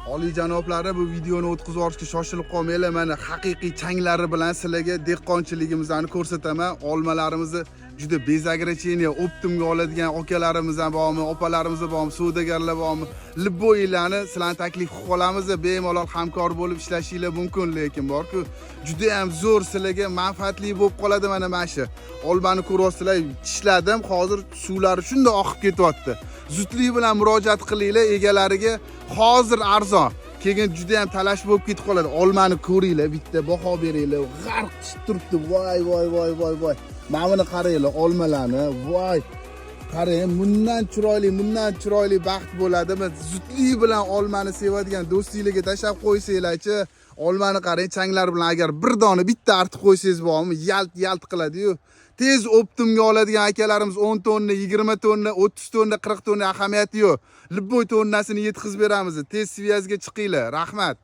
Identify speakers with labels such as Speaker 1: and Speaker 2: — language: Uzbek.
Speaker 1: Oliyjanoblari, bu videoni o'tkazib yuborishga shoshilib qolmanglar. Mana haqiqiy changlari bilan sizlarga dehqonchiligimizni ko'rsataman. Olmalarimizni juda без ограничения оптом ga oladigan akalarimiz ham bormi, opalarimiz ham bormi, savdogarlar bormi, любой larni sizlarni taklif qilib qolamiz. Bemalol hamkor bo'lib ishlashinglar mumkin, lekin borku, juda ham zo'r, sizlarga manfaatli bo'lib qoladi. Mana shu olmani ko'ryapsizlar, tishladim, hozir suvlari shunday oqib ketyapti. Zudlik bilan murojaat qilinglar egalariga, hozir arzon, keyin juda ham talash bo'lib ketib qoladi. Olmani ko'ringlar, bitta baho beringlar, g'arq tushib turibdi. Voy, voy, voy, voy, voy, mana buni qaranglar, olmalarni. Voy, qarang, bundan chiroyli, bundan chiroyli baxt bo'ladimi? Zudlik bilan olmani sevadigan do'stinglarga tashlab qo'ysanglarchi. Olmani qarang, changlar bilan agar bir dona, bitta artib qo'ysangiz bormi, yalt yalt qiladiyu. Tez оптом ga oladigan akalarimiz, 10 tonna, 20 tonna, 30 tonna, 40 tonna, ahamiyati yo'q, любой tonnasini yetkazib beramiz. Tez связь ga chiqinglar, rahmat.